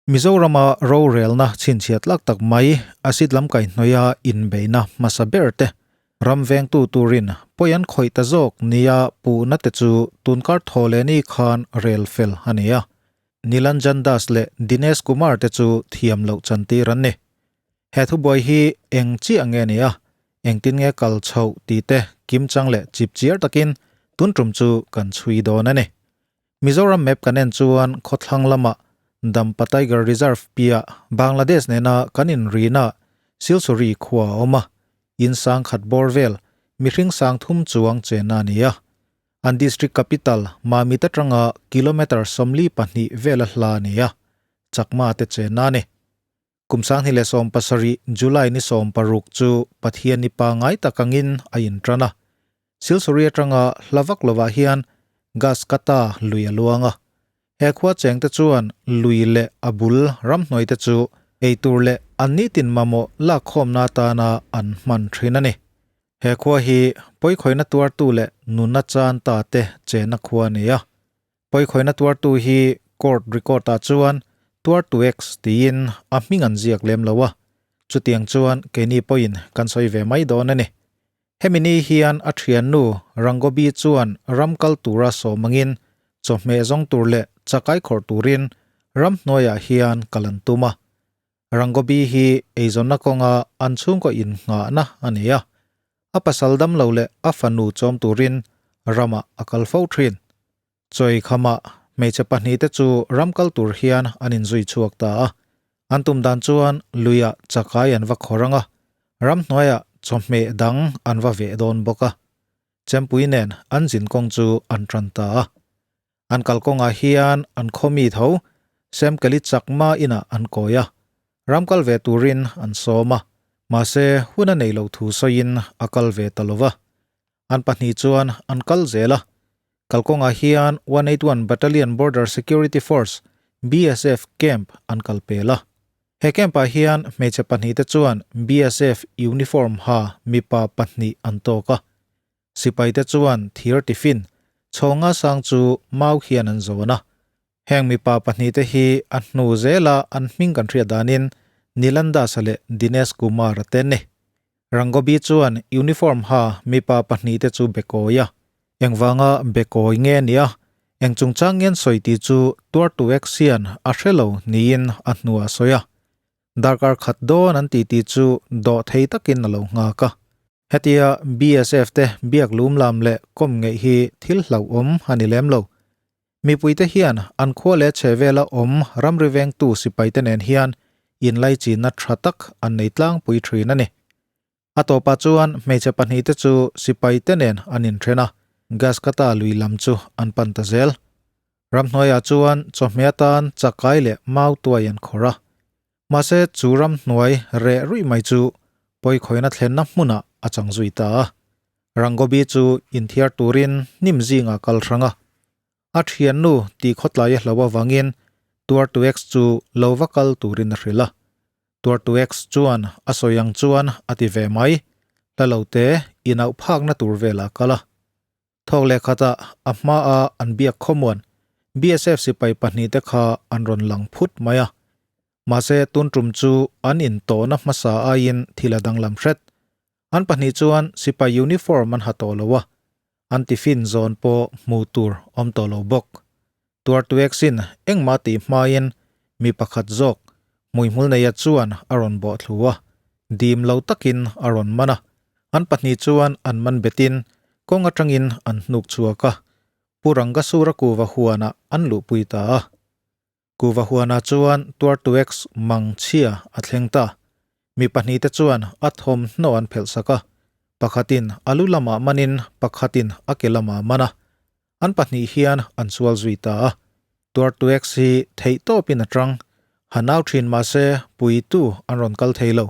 Mizorama rorelna chhinchhiat lak tak mai acid lam kaihhnawih a inbeihna hmasa ber te ram vengtu turin pawi an khawih ta zawk nia puhna te chu tunkar thaw leh ni khan rel fel a ni a. Nilanjan Das leh Dinesh Kumar te chu thiam loh chantir an ni. He thubuai hi eng chiah nge ni a, engtin nge kal chhoh tih te kimchang leh chipchiar takin tun tum chu kan chhui dawn a ni. Mizoram map kan en chuan khawthlang lamah Dampa Tiger Reserve piah Bangladesh nena kan inrina Silsuri khua a awm a, in sang khat bawr vel mihring sang thum chuang chenna a ni a. An district capital Mamit atanga kilometre 42 vela hla a ni a, Chakma te chenna a ni. Kum 2017 July ni 16 chu Pathian ni pangai tak angin a intan a. Silsuri atanga hla vak lovah hian gas kata lui a luang a. He khua cheng te chuan lui leh a bul ramhnuai te chu eitur leh an nitin mamawh lakkhawmna atana an hman thin a ni. He khua hi pawikhawiina tuartu leh nunna chan ta te chenna khua a ni a. Pawikhawiina tuartu hi court record ah chuan tuartu X tiin a hming an ziak lem lo a, chutiang chuan keini pawhin kan sawi ve mai dawn a ni. Hemi ni hian a thiannu Rangobi chuan ram kal tura sawm angin chawhmeh zawng tur leh chakai khawrh turin ramhnuaiah hian kal an tum a. Rangobi hi eizawnna kawnga an chhungkaw innghahna a ni a, a pasal dam lo leh a fanu chawm turin ramah a kal fo thin. Chawi khamah hmeichhe pahnih te chu ram kal tur hian an inzui chhuak ta a. An tum dan chuan luiah chakai an va khawr ang a, ramhnuaiah chawhmeh dang an va veh dawn bawk a. Chempui nen an zin kawng chu an tan ta a. An kalkawngah hian an khawmi tho Semkeli chakma inah an kawi a, ram kal ve turin an sawm a, mahse hun a nei lo thu sawiin a kal ve ta lo va. An pahnih chuan an kal zel a. Kalkawngah hian 181 Battalion Border Security Force, BSF, camp an kal pel a. He camp-ah hian hmeichhe pahnih te chuan BSF uniform ha mipa pahnih an tawk a. Sipai te chuan thir tiffin chhawnga sang chu mau hian an zawn a. Heng mipa pahnih te hi a hnu zela an hming kan hriat danin Nilan Das-a leh Dinesh Kumar-a te ni. Rangobi chuan uniform ha mipa pahnih te chu bekawi a. Engvanga bekawi nge nia? Eng chungchang ngen sawi tih chu tuartu X hian a hre lo niin a hnuah a sawi a. Darkar khat dawn an tih tih chu dawh thei takin a lo nghak a. Hetia BSF te biak lum lam leh kawm ngeih hi thil hlauhawm a ni lem lo. Mipuite hian an khua leh chhe vela awm ramri vengtu sipaite nen hian inlaichinna tha tak an nei tlangpui thin a ni. A tawpah chuan hmeichhe pahnihte chu sipaite nen an inthen a, gas kata lui lam chu an pan ta zel. Ramhnuaiah chuan chawhmeh atan chakai leh mau tuai an khawrh a. Mahse chu ramhnuai reh ruih mai chu pawikhawina thlenna hmunah a chang zui ta a. Rangobi chu inthiar turin hnim zingah kal hrang a. A thiannu tih khawtlai a hlo avangin tuartu X chu lo va kal turin a hrilh a. Tuartu X chuan a sawi ang chuan a ti ve mai, hla lo te inauh phakna tur velah kal a. Thawk leh khatah a hmaa an biak khawmuan BSF sipai pahnih te kha an rawn lang phut mai a. Mahse tun tum chu an intawhna hmasa aiin thil a danglam hret. An pahnih chuan sipai uniform an ha tawh lo a, an tiffin zawn pawh hmuh tur awm tawh lo bawk. Tuartueksin engmah tih hmain mi pakhat zawk hmuihmul neia chuan a rawn bawh thlu a, dim lo takin a rawn man a. An pahnih chuan an man betin kawng atangin an hnuk chhuak a, Pu Rangasura kuva huanah an luhpui ta a. Kuva huanah chuan Tuartueks mang chhia a thleng ta. Mi pahnih te chuan a thawmhnaw an phelh sak a, pakhatin a lu lamah manin pakhatin a ke lamah man a. An pahnih hian an sual zui ta a. Tuartueks hi theih tawpin a tang. Han au thin mahse puitu an rawn kal thei lo.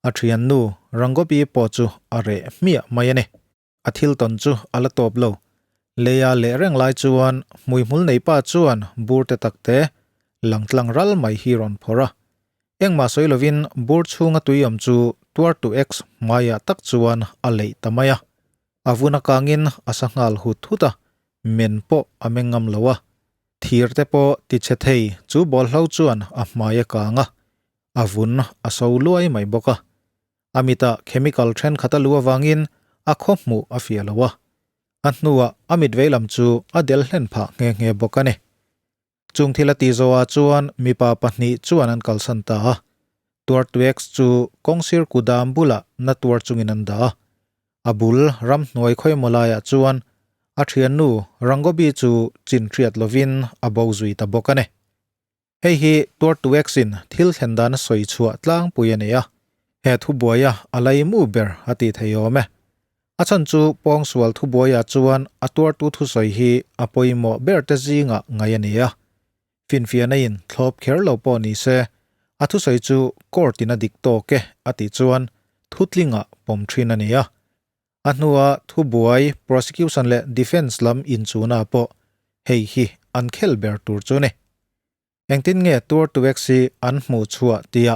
A thiannu Rangobi pawh chu a reh hmiah mai a ni. A thil tawn chu a la tawp lo. Leia leh reng lai chuan hmuihmul nei pa chuan bur te tak te lang tlang ral mai hi rawn phawrh a. Engmah sawi lovin bur chhunga tui awm chu tuartu X hmaiah tak chuan a leih ta mai a. A vun a kangin a sa nghal hut hut a, men pawh a meng ngam lo a. Thir te pawh tichhe thei chu bawlhlo chuan a hmai a kang a, a vun a so luai mai bawk a. A mitah chemical thenkhat a lu avangin a khaw hmuh a fiah lo a, a hnuah a mit veilam chu a del hlen phah nghe nghe bawk a ni. Chung thil a tih zawhah chuan mipa pahnih chuan an kalsan ta a, Tuartuex chu kawngsir kudam bulah na tuar chungin an dah a. A bul ramhnuai khawimawh laiah chuan a thiannu Rangobi chu chin hriat lovin a bo zui ta bawk a ni. Hei hi Tuartuex-in thil thlen dan a sawi chhuah tlangpui a ni a, he thubuaia a laimu ber a tih thei awm e. A chhan chu pawngsual thubuaiah chuan a tuartu thusawi hi a pawimawh ber te zingah ngaih a ni a. Finfiahna in thlawp kher lo pawh ni se, a thusawi chu court in a dik tawk e a tih chuan thutlingah pawm thin a ni a. A hnua thubuai prosecution leh defence lam inchuna pawh hei hi an khel ber tur chu ni. Engtin nge tuartuek si an hmuh chhuah tia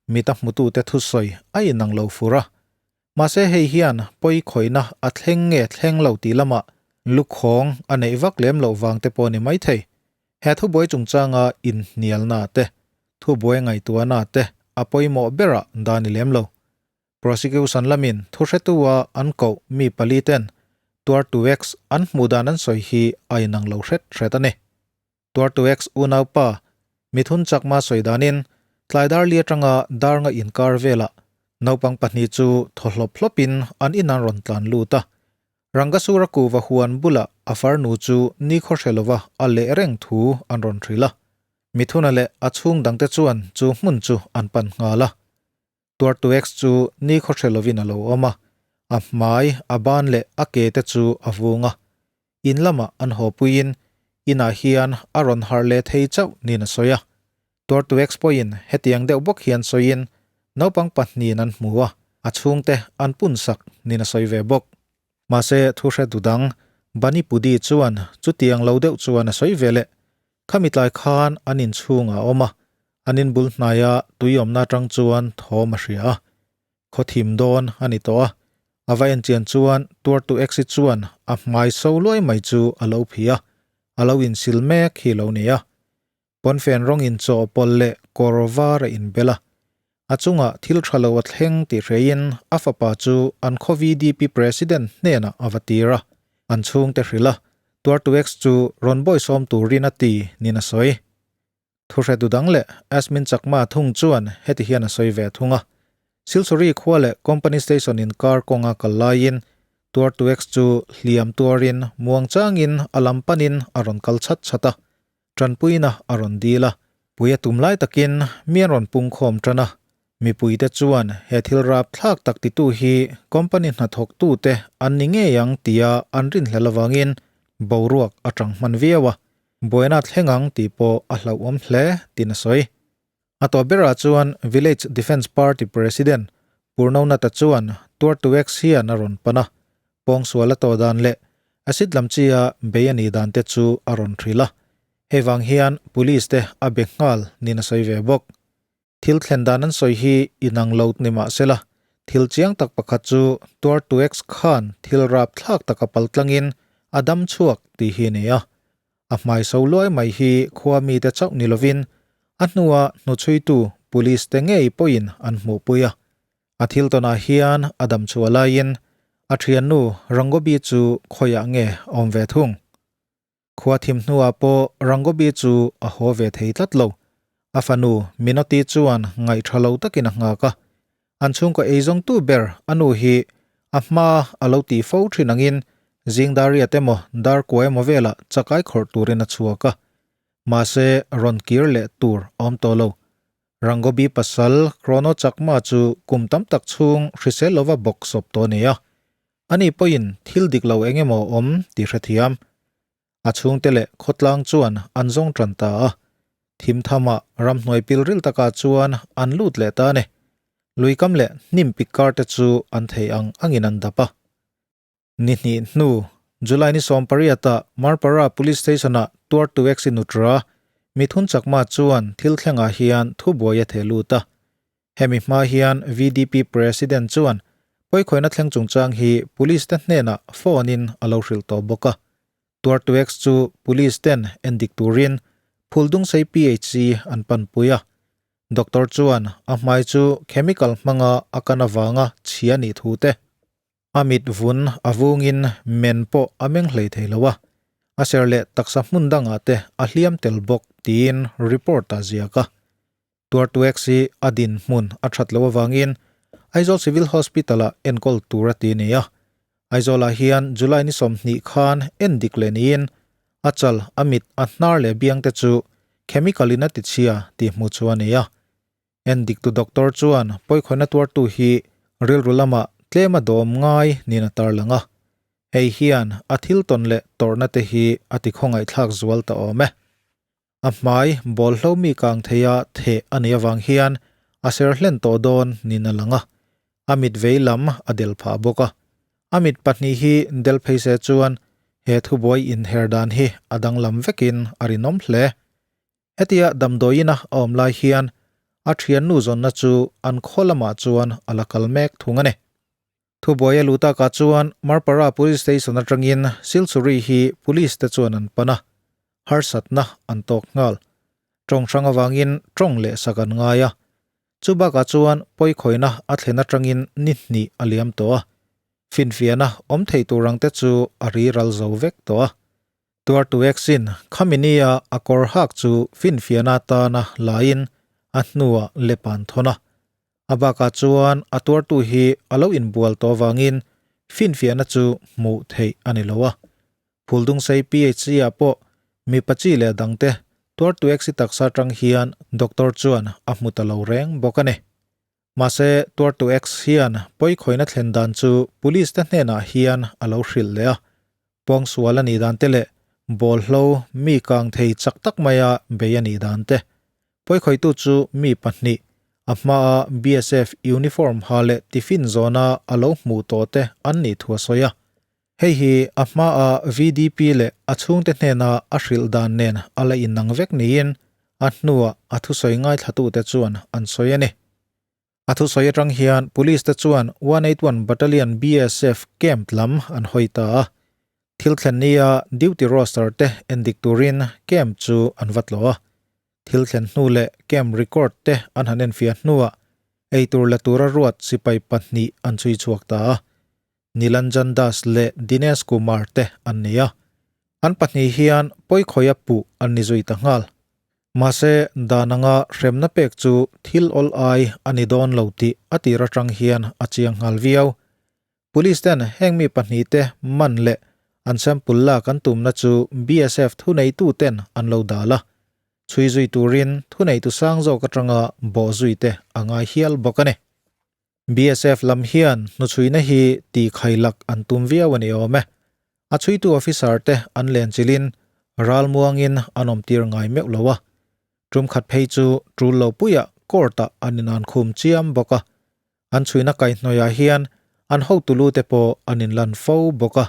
mita hmutute thusawi a inang lo fur a. Mahse hei hian pawi khawihna a thleng nge thleng lo tih lamah lukhawng a neih vak lem loh vang te pawh a ni maithei. He thubuai chungchanga inhnialna te, thubuai ngaihtuahna te a pawimawh berah dah ni lem lo. Prosecution lamin thuhretua an koh mi pali ten tuartuex an hmuh dan an sawi hi a inang lo hret hret a ni. Tuartuex unaupa Mithun Chakma sawi danin tlai dar li atanga dar nga inkar velah naupang pahnih chu thaw hlawp hlawpin an in an rawn tlan lut a. Rangasura kuva huan bulah a farnu chu nikhaw hre lova a leh reng thu an rawn hrilh a. Mithuna leh a chhung dangte chuan chu hmun chu an pan nghal a. Tuartuex chu nikhaw hre lovin a lo awm a, a hmai, a ban leh a ke te chu a vung a. In lamah an haw puiin inah hian a rawn harh leh thei chauh niin a sawi a. Tuartuex pawhin hetiang deuh bawk hian sawiin naupang pahnihin an hmu a, a chhungte an punsak niin a sawi ve bawk. Mahse thu hre du dang Bani Pudi chuan chutiang lo deuh chuan a sawi ve leh. Khami tlai khan an inchhung a awm a, an inbul hnaia tui awmna atang chuan thawm a hria a. Khaw thim dawn a ni tawh a, a va enchian chuan tuartu exit chuan a hmai so luai mai chu a lo phi a, a lo insil mek hi lo ni a. Pawnfen rawng inchawh pawlh leh kawr var a inbel a, a chungah thil tha lo a thleng tih hreiin a fapa chu an khaw VDP President hnenah a va tir a, an chhungte hrilh a, tuartu-X chu rawn bawisawm turin a ti niin a sawi. Thuhretu dang leh Asmin Chakma thung chuan heti hian a sawi ve thung a, Silchori khua leh Company Station inkar kawnga kal laiin tuartu-X chu hliam tuarin muangchangin a lam panin a rawn kal chhat chhat a, Tanpuina a rawn dil a, pui a tum lai takin mi an rawn pungkhawm tan a, mipuite chuan he thil rap thlak tak titu hi company hnathawktute an ni ngei ang tia an rinhlelh avangin boruak a tang hman viau a, buaina thleng ang tih pawh a hlauhawm hle tiin a sawi. A tawp berah chuan Village Defence Party President Purnonata chuan Tuartuex hian a rawn pan a, Pawngsual a tawh dan leh acid lam chi a bei a nih dan te chu a rawn hrilh a, hei vang hian police te a be nghal niin a sawi ve bawk. Thil thlen dan an sawi hi inang lo ni mah sela, thil chiang tak pakhat chu Tuartuex khan thil rapthlak taka paltlangin a dam chhuak tih hi a ni a. A hmai so luai mai hi khua mite chauh ni lovin a hnua hnuchhuitu police te ngei pawhin an hmuhpui a. A thil tawnah hian a dam chhuah laiin a thiannu Rangobi chu khawiah nge a awm ve thung? Khua thim hnuah pawh Rangobi chu a haw ve thei tlat lo. A fanu Minoti chuan ngaihṭha lo takin a nghak a. An chhungkaw eizawngtu ber a nu hi a hma a lo tih fo ṭhin angin zing dar riat emaw dar kua emaw velah chakai khawrh turin a chhuak a. Mahse rawn kir leh tur a awm tawh lo. Rangobi pasal Krono Chakma chu kum tam tak chhung hrisel lova bawk sawp tawh a ni a. Ani pawhin thil dik lo eng emaw awm tih hrethiam. A chhungte leh khawtlang chuan an zawng tan ta a. Thim thamah ramhnuai pilril takah chuan an lut leh ta a ni. Luikam leh hnim pik kar te chu an thei ang angin an dap a. Ni hnih hnu, July ni 18 ah Marpara Police Station-ah tuartu Ex-Inutra, Mithun Chakma chuan thil thlengah hian thubuai a theh lut a. Hemi hma hian VDP President chuan pawikhawiina thleng chungchang hi Police te hnenah phone-in a lo hrilh tawh bawk a. Tuartuex chu police ten endik turin Phuldungsei PHC an panpui a. Doctor chuan a hmai chu chemical hmanga a kan avanga chhia nih thu te, a mit vun a vungin men pawh a meng hlei thei lo a, a ser leh taksa hmun dangah te a hliam tel bawk tiin report a ziak a. Tuartuex hi a dinhmun a that loh avangin Aizawl Civil Hospital-ah enkawl tur a ti a ni a. Aizawlah hian July ni 20 khan endik leh niin a chal, a mit, a hnar leh biang te chu chemical in a ti chhia tih hmuh chu a ni a. Endiktu doctor chuan pawikhawina tuartu hi rilru lamah tlem a dawm ngai niin a tarlang a. Hei hian a thil tawn leh tawrhna te hi a ti khawngaihthlak zual ta awm e. A hmai bawlhlo mi kang theia theh a nih avang hian a ser hlen tawh dawn niin a lang a, a mit vei lam a del phah bawk a. A mit pahnih hi del phei se chuan he thubuai inher dan hi a danglam vekin a rinawm hle. Hetia damdawiina a awm lai hian a thiannu zawnna chu an khaw lamah chuan a la kal mek thung a ni. Thubuai a luh takah chuan Marpara Police Station atangin Silchuri hi Police te chuan an pan a, harsatna an tawk nghal. Tawng hrang avangin tawng leh sak an ngai a. Chu bakah chuan pawikhawina a thlen atangin ni hnih a liam tawh a. Finfiahna awm thei tur ang te chu a ri ral zo vek tawh a. Tuartu Exin khaminia a kawr hak chu finfiahna atana laiin a hnuah lep an thawn a. A bakah chuan a tuartu hi a lo inbual tawh avangin finfiahna chu hmuh theih a ni lo a. Phuldungsei PHC-ah pawh mipa chi leh dangte tuartu Exi taksa atang hian doctor chuan a hmu ta lo reng bawk a ni. Mahse tuartu X hian pawikhawina thlen dan chu police te hnenah hian a lo hrilh leh a. Pawngsual a nih dan te leh bawlhlo mi kang thei chak tak maia bei a nih dan te. Pawikhawihtu chu mi pahnih, a hmaa BSF uniform ha leh tiffin zawna a lo hmuh tawh te an nih thu a sawi a. Hei hi a hmaa VDP leh a chhungte hnena a hrilh dan nen a la inang vek niin a hnuah a thusawi ngaithlatute chuan an sawi a ni. A thusawi atang hian Police te chuan 181 Battalion BSF camp lam an hawi ta a. Thil thlen nia duty roster te endik turin camp chu an va tlawh a. Thil thlen hnu leh camp record te an han enfiah hnuah eitur la tura ruat sipai pahnih an chhui chhuak ta a. Nilanjan Das leh Dinesh Kumar te an ni a. An pahnih hian pawikhawia puh an ni zui ta nghal. Mahse, dan anga hremna pek chu thil awl ai a ni dawn lo tih a tir atang hian a chiang nghal viau. Police ten heng mi pahnih te man leh an sample lak an tumna chu BSF thuneitu ten an lo dal a. Chhui zui turin thuneitu sang zawk atanga bawh zui te a ngai hial bawk a ni. BSF lam hian hnuchhuina hi ti khailak an tum viau a ni awm e. A chhuitu officer te an len chilhin ralmuangin an awmtir ngai meuh lo a. Tum khat phei chu tul lo puiah court ah an inan khum chiam bawk a. An chhuina kaihhnawihah hian an hotulu te pawh an inlan fo bawk a.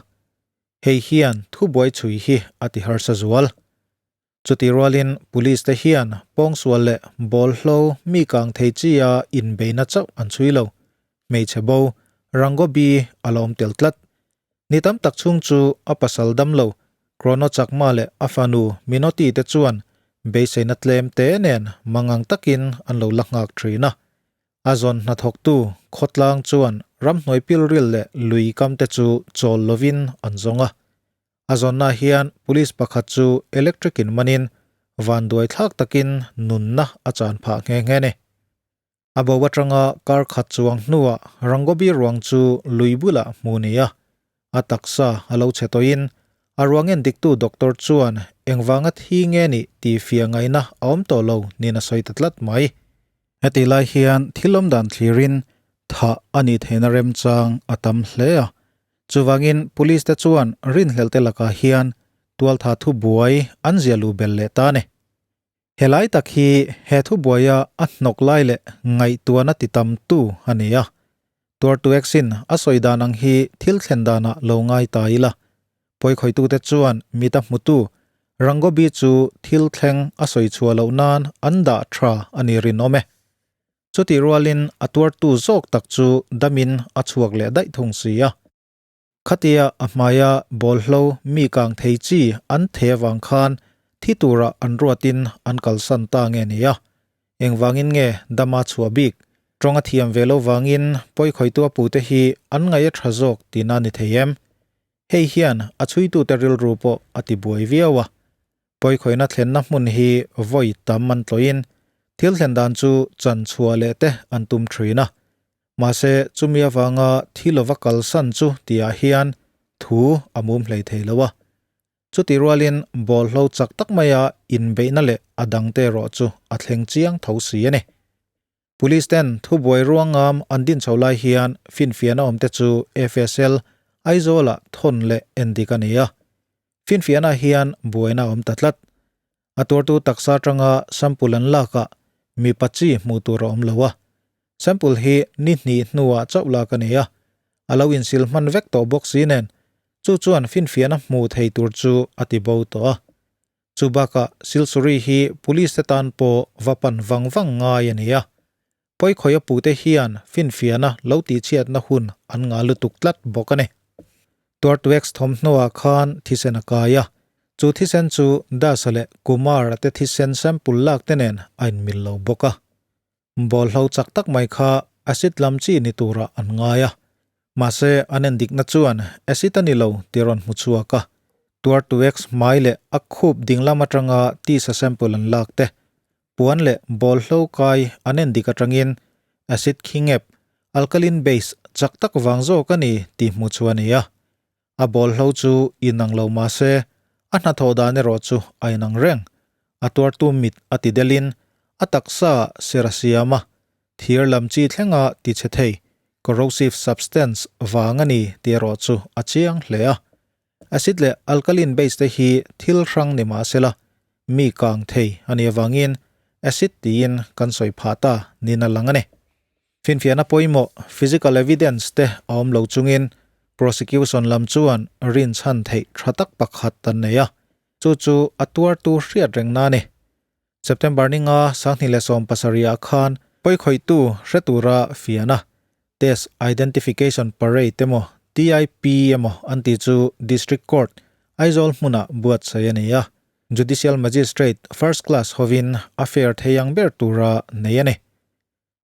Hei hian thubuai chhui hi a ti harsa zual. Chuti rualin Police te hian pawngsual leh bawlhlo mi kang thei chi a inbeina chauh an chhui lo. Hmeichhe bo, Rangobi a la awm tel tlat. Ni tam tak chhung chu a pasal damlo, Krono Chakma leh a fanu Minoti te chuan beiseina tlem te nen mangang takin an lo la nghak thin a. A zawn hnathawktu khawtlang chuan ramhnuai pilril leh lui kam te chu chawl lovin an zawng a. A zawnna hian police pakhat chu electric in manin vanduai thlak takin nunna a chan phah nghe nghe ni. A bo atanga kar khat chuang hnuah Rangobi ruang chu lui bulah hmu ni a, a taksa a lo chhe tawhin a ruang en diktu doctor chuan engvanga thi nge nih tih fiah ngaihna a awm tawh lo niin a sawi ta tlat mai. Heti lai hian thil awmdan thlirin thah a nih theihna remchang a tam hle a, Chuvangin Police te chuan rinhlelh te lakah hian tualtha thubuai an zia luh belh leh ta a ni. Helai tak hi he thubuaia a hnawk lai leh ngaihtuahna ti tam tu a ni a. Tuartu Exin a sawi dan ang hi thil thlen danah lo ngai ta ila. Pawikhawitute chuan mita hmutu Rangobi chu thil thleng a sawi chhuah loh nan an dah tha a ni rinawm e. Chutih rualin a tuartu zawk tak chu damin a chhuak leh daih thung si a. Khatia a hmaia bawlhlo mi kang thei chi an thei avang khan thi tura an ruatin an kalsan ta nge nia. Engvangin nge dama chhuah bik? Tawng a thiam ve lo vangin pawikhawihtu a pute hi an ngaih a tha zawk tihna ni thei em? Hei hian a chhuitute rilru pawh a ti buai viau a. Pawikhawihna thlenna hmun hi vawi tam an tlawhin thil thlen dan chu chan chhuah leh te an tum thin a. Mahse, chumi avanga thi lova kalsan chu tihah hian thu a mum hlei thei lo a. Chutih rualin bawlhlo chak tak maia inbeihna leh a dangte erawh chu a thleng chiang tho si a ni. Police ten thubuai ruangam an din chho lai hian finfiahna awmte chu FSL Aizawlah thawn leh endik a ni a. Finfiahna hian buaina a awm ta tlat. A tuartu taksa atanga sample an lakah mipa chi hmuh tur a awm lo a. Sample hi ni hnih hnuah chauh lak a ni a. A lo insil hman vek tawh bawk si nen chu chuan finfiahna hmuh thei tur chu a ti bo tawh a. Chu bakah Silsuri hi police te tan pawh va pan vang vang ngai a ni a. Pawikhawia pute hian finfiahna lo tihchhiatna hun an ngah lutuk tlat bawk a ni. Tuartuex thawmhnaw-ah khan thisen a kai a, chu thisen chu Dasa leh Kumar-a te thisen sample lak te nen a inmil lo bawk a. Bawlhlo chak tak mai kha acid lam chi ni turah an ngai a, mahse an endikna chuan acid a ni lo tih a rawn hmu chhuak a. Tuartuex hmai leh a khup dinglam atanga tisa sample an lak te Puan leh bawlhlo kai an en dik atangin acid khingep, alkaline base, chak tak vang zawk a ni tih hmuh chu a ni a. A bawlhlo chu inang lo mah se, a hnathawh dan erawh chu a inang reng. A tuartu mit a ti delin a taksa ser a siam a, thir lam chi thlenga ti chhe thei, corrosive substance, vang a ni tih erawh chu a chiang hle a. Acid leh alkaline base te hi thil hrang ni mah sela, mi kang thei a nih avangin acid tiin kan sawi phah ta niin a lang a ni. Finfiahna pawimawh, physical evidence, te a awm lo chungin prosecution lam chuan rinchhan theih tha tak pakhat an nei a, chu chu a tuartu hriat rengna a ni. September ninga 2017 ah khan pawikhawihtu hre tura fiahna, Test Identification Parade emaw TIP emaw an tih chu District Court, Aizawl hmunah buatsaih a ni a, Judicial Magistrate First Class hovin a fair thei ang ber tura nei a ni.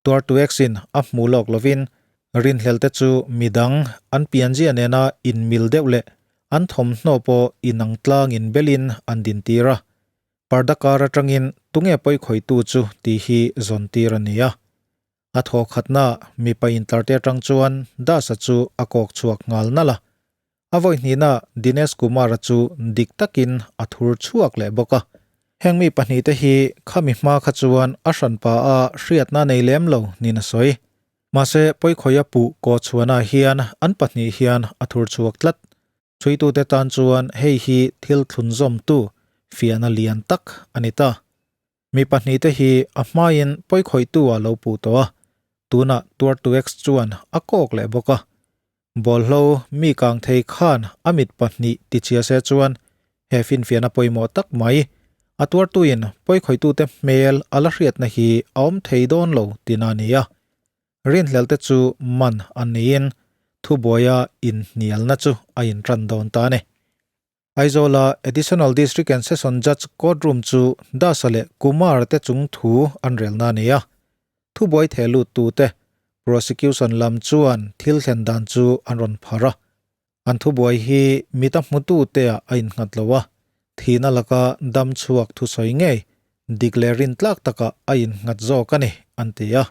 Tuartueksin a hmuh lawk lovin rinhlelte chu midang an pianzia nena inmil deuh leh an thawmhnaw pawh inang tlangin belin an dintir a. Parda kar atangin tunge pawikhawihtu chu tih hi zawntir a ni a. A thaw khatnaah mipa intarte atang chuan Dasa chu a kawk chhuak nghal nalh a. A vawi hnihna Dinesh Kumar-a chu dik takin a thur chhuak leh bawk a. Heng mi pahnihte hi khami hma kha chuan a hranpa a hriatna nei lem lo niin a sawi. Mahse, pawikhawia puh kaw chhuana hian an pahnih hian a thur chhuak tlat. Chhuitute tan chuan hei hi thil thlunzawmtu fiahna lian tak a ni ta. Mi pahnihte hi a hmain pawikhawihtu ah lo puh tawh a, tunah tuartu X chuan a kawk leh bawk a. Bawlhlo mi kang thei khan a mit pahnih tichhia se chuan he finfiahna pawimawh tak mai a tuartuin pawikhawitute hmel a la hriatna hi a awm thei dawn lo tina a ni a. Rinhlelte chu man an niin thubuaia inhnialna chu a intan dawn ta a ni. Aizawla Additional District and Session Judge Court Room chu Dasa leh Kumar te chung thu an relna a ni a. Thubuai theh luttute Prosecution lam chuan thil thlen dan chu an rawn phar a. An thubuai hi mita hmutute ah a innghat lo a, thihna laka dam chhuak thusawi ngei dik leh rintlak takah a innghat zawk a ni, an ti a.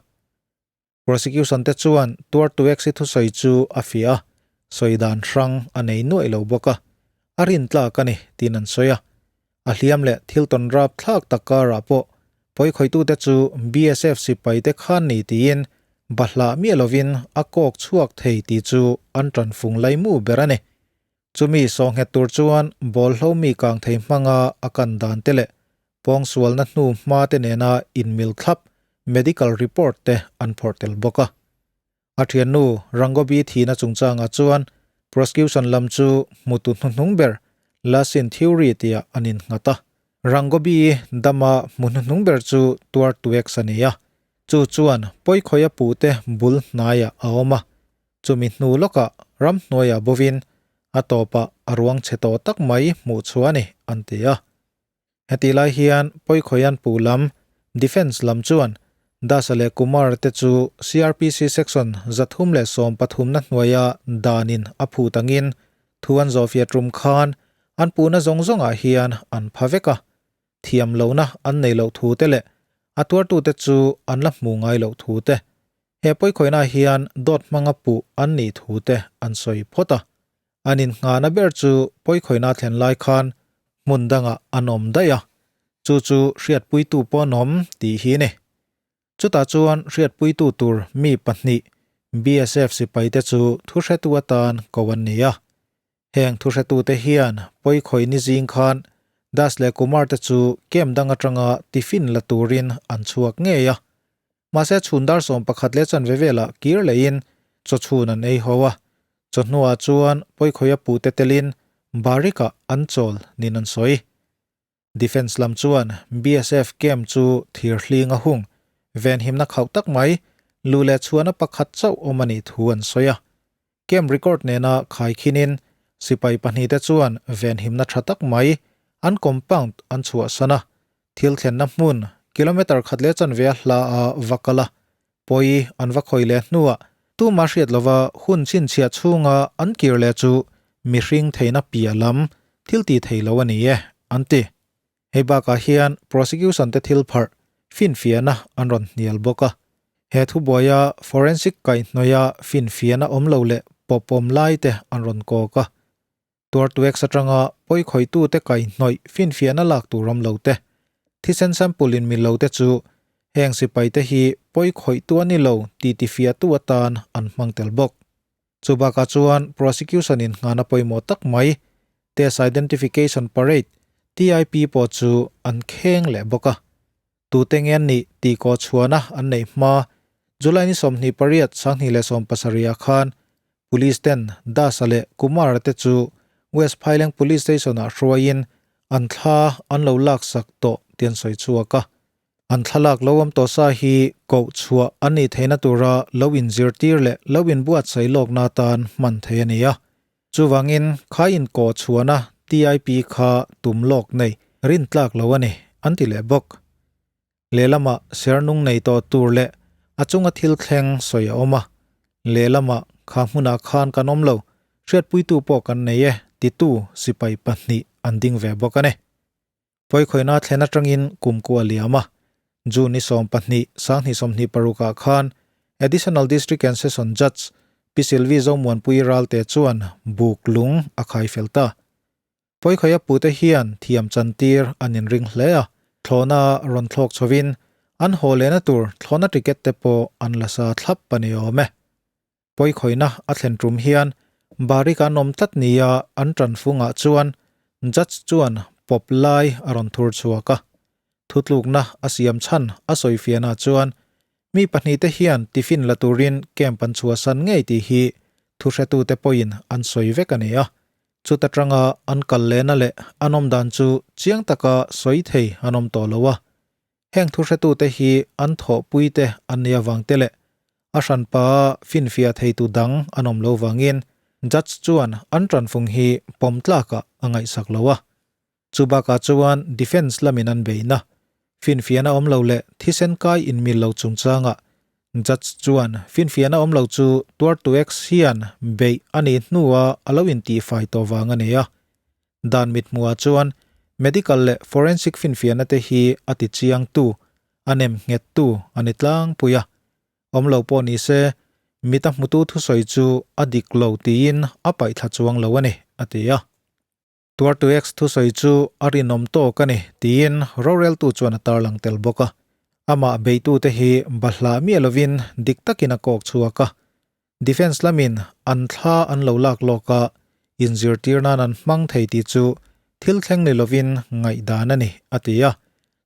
Prosecution te chuan tuartueksi thusawi chu a fiah a, sawi dan hrang a nei nuaih lo bawk a, a rintlak a ni tiin an sawi a. A hliam leh thil tawn rap thlak tak karah pawh pawikhawitute chu BSF sipai te khan ni tiin bahlah miah lovin a kawk chhuak thei tih chu an tanfung laimu ber a ni. Chumi sawnghet tur chuan bawlhlo mi kang thei hmanga a kan dan te leh pawngsualna hnu hma te nena inmil thlap medical report te an phawrh tel bawk a. A thiannu Rangobi thihna chungchangah chuan prosecution lam chu hmutu hnuhnung ber Lasin Theory tia an innghat a. Rangobi dama hmu hnuhnung ber chu tuar tuek a ni a, chu chuan pawikhawia puhte bul hnaiah a awm a. Chumi hnu lawkah ramhnuaiah bovin A tawpah a ruang chhe tawh tak mai hmuh chhuah a ni, an ti a. Hetih lai hian Pawikhawih an puh lam, Defence lam chuan Dasa leh Kumar te chu CrPC Section 313 na hnuaia danin a phut angin thu an zawhfiah tum khan an puhna zawng zawngah hian an pha vek a, thiam lohna an nei loh thu te leh a tuartute chu an la hmu ngai loh thu te, he pawikhawihna hian dawt hmanga puh an nih thu te an sawi phawt a. An innghahna ber chu pawikhawihna thlen lai khan hmun dangah an awm daih a, chu chu hriatpuitu pawh an awm tih hi a ni. Chutah chuan hriatpuitu tur mi pahnih BSF sipaite chu thuhretu atan ko an ni a. Heng thuhretute hian pawikhawih ni zing khan Das leh Kumar te chu camp dang atanga tiffin la turin an chhuak ngei a. Mahse chhun dar 11 leh chanve velah kir lehin chawchhun an ei ho a. Chawhnuah chuan pawikhawih a pute telin Barik-ah an chawl niin an sawi. Defence lam chuan BSF camp chu thir hling a hung, venhimna khauh tak mai, lu leh chhuahna pakhat chauh awm a nih thu an sawi a. Camp record nena khaikhinin sipai pahnihte chuan venhimna tha tak mai an compound an chhuahsan a, thil thlenna hmun kilometre khat leh chanve a hla a va kal a, pawi an va khawi leh hnuah tuma hriat lova hun chhinchhiah chhunga an kir leh chu mihring theihna piah lam thil tih thei lo a ni e, an ti. Hei bakah hian prosecution te thil pharh finfiahna an rawn hnial bawk a. He thubuaia forensic kaihhnawia finfiahna awm lo leh pawpawm lai te an rawn kawk a. Tuartueks atanga pawikhawitute kaihhnawih finfiahna lak tur awm lo te, thisen sample in mil lo te chu heng sipaite hi pawikhawihtu a ni lo tih tifiahtu atan an hmang tel bawk. Chu bakah chuan prosecution in nghana pawimawh tak mai Test Identification Parade, TIP, pawh chu an kheng leh bawk a. Tute nge an nih tih kaw chhuahna an neih hma July ni 28 2017 ah khan Police ten Dasa leh Kumara te chu West Phaileng Police Station ah hruaiin an thla an lo laksak tawh tih an sawi chhuak a. An thlalak lo awm tawh sa hi koh chhuah an nih theihna tura lo inzirtir leh lo inbuatsaih lawkna atan hman theih a ni a. Chuvangin kha inkawh chhuahna TIP kha tum lawk nei rintlak lo a ni, an ti leh bawk. Lehlamah sernung nei tawh tur leh a chunga thil thleng sawi a awm a. Lehlamah kha hmunah khan kan awm lo, hriatpuitu pawh kan nei e, titu sipai pahnih an ding ve bawk a ni. Pawikhawihna thlen atangin kum ku a liam a, June ni 12, 2026 ah khan Additional District and Session Judge Pi Sylvie Zomuanpui Ralte chuan buk lung a khai fel ta. Pawikhawih a pute hian thiam chantir an inring hle a, thlawhna rawn thlawk chhovin an haw lehna tur thlawhna ticket te pawh an la sa thlap a ni awm e. Pawikhawihna a thlen tum hian Barik an awm tlat nia an tanfungah chuan Judge chuan pawp lai a rawn thur chhuak a. Thutlukna a siam chhan a sawifiahna chuan mi pahnihte hian tiffin la turin camp an chhuahsan ngei tih hi thuhretute pawhin an sawi vek a ni a. Chuta tanga an kal lehna leh an awm dan chu chiang taka sawi thei an awm tawh lo a. Heng thuhretute hi an thawhpuite an nih avang te leh a hranpa finfiah theitu dang an awm lo vangin Judge chuan an tanfung hi pawm tlakah a ngaihsak lo a. Chu bakah chuan defence lamin an beihna, finfiahna awm lo leh thisen kai inmil lo chungchangah Judge chuan finfiahna awm lo chu tuartu ex hian beih a nih hnua a lo intihfai tawh vang a ni a. Dan mithmuhah chuan medical leh forensic finfiahna te hi a ti chiangtu, a nem nghettu a ni tlangpui a. Awm lo pawh ni se, mit a hmutu thusawi chu a dik lo tiin a paihthla chuang lo a ni, a ti a. Tuartu X thusawi chu a rinawm tawk a ni tiin roreltu chuan a tarlang tel bawk a. Amah beitute hi bahlah miah lovin dik takin a kawk chhuak a. Defence lamin an thla an lo lak lawk a, inzirtir nan an hmang thei tih chu thil thleng ni lovin ngaihdan a ni, a ti a.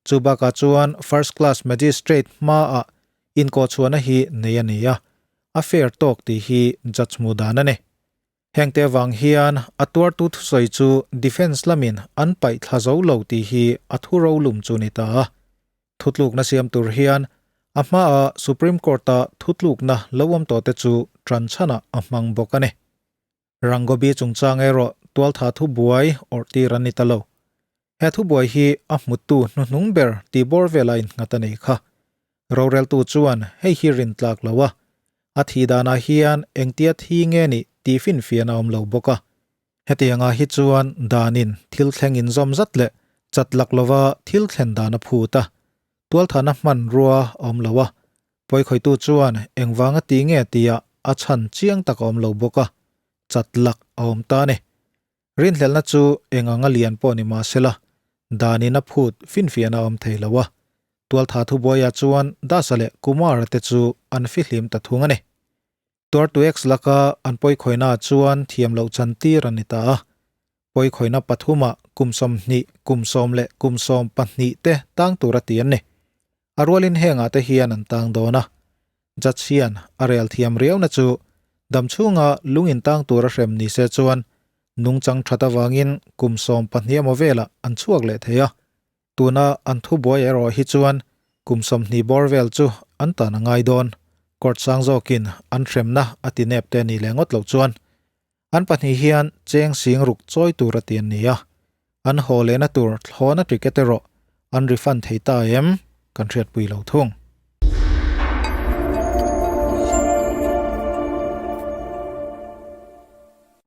Chu bakah chuan First Class Magistrate hmaah inkawhchhuahna hi nei a ni a, a fair tawk tih hi judge hmuh dan a ni. Hengte avang hian a tuartu thusawi chu defence lamin an paih thla zo lo tih hi a thu rolum chu ni ta a. Thutlukna siam tur hian a hmaah Supreme Court-a thutlukna lo awm tawhte chu tan chhanah a hmang bawk a ni. Rangobi chungchang erawh tualtha thubuai awrh tir an ni ta lo. He thubuai hi a hmutu hnuhnung ber tih bawr vela innghat a nei kha. Roreltu chuan hei hi rin tlak lo a, a thih danah hian engtia thi nge nih tih finfian a awm lo bawk a. Hetiangah hi chuan danin thil thleng inzawm zat leh chat lak lova thil thlen dan a phut a, tualthahna hmanrua a awm lo a, pawikhawitu chuan engvanga ti nge tia a chhan chiang tak a awm lo bawk a, chat lak a awm ta a ni. Rinhlelhna chu eng anga lian pawh ni mah sela, danin a phut finfiahna a awm thei lo a. Tualtha thubuaiah chuan Dasa leh Kumara te chu an fihlim ta thung a ni. Tuartu X laka an pawikhawihnaah chuan thiam loh chantir a ni ta a. Pawikhawihna pathumah kum 20, kum 10 leh kum 12 te tang tur a ti an ni. A rualin hengah te hian an tang dawn a. Judge hian a rel thiam riauna chu damchhunga lung intang tur a hrem ni se chuan nungchang that avangin kum 12 emaw velah an chhuak leh thei a. Tuna an thubuai erawh hi chuan kum 20 bawr vel chu an tan a ngai dawn. Court sang zawkin an hremna a ti nep te ni leh ngawt loh chuan an pahnih hian cheng sing ruk chawi tur a ti an ni a. An haw lehna tur thlawna ticket erawh an refund thei ta em? Kan hriatpui lo thung.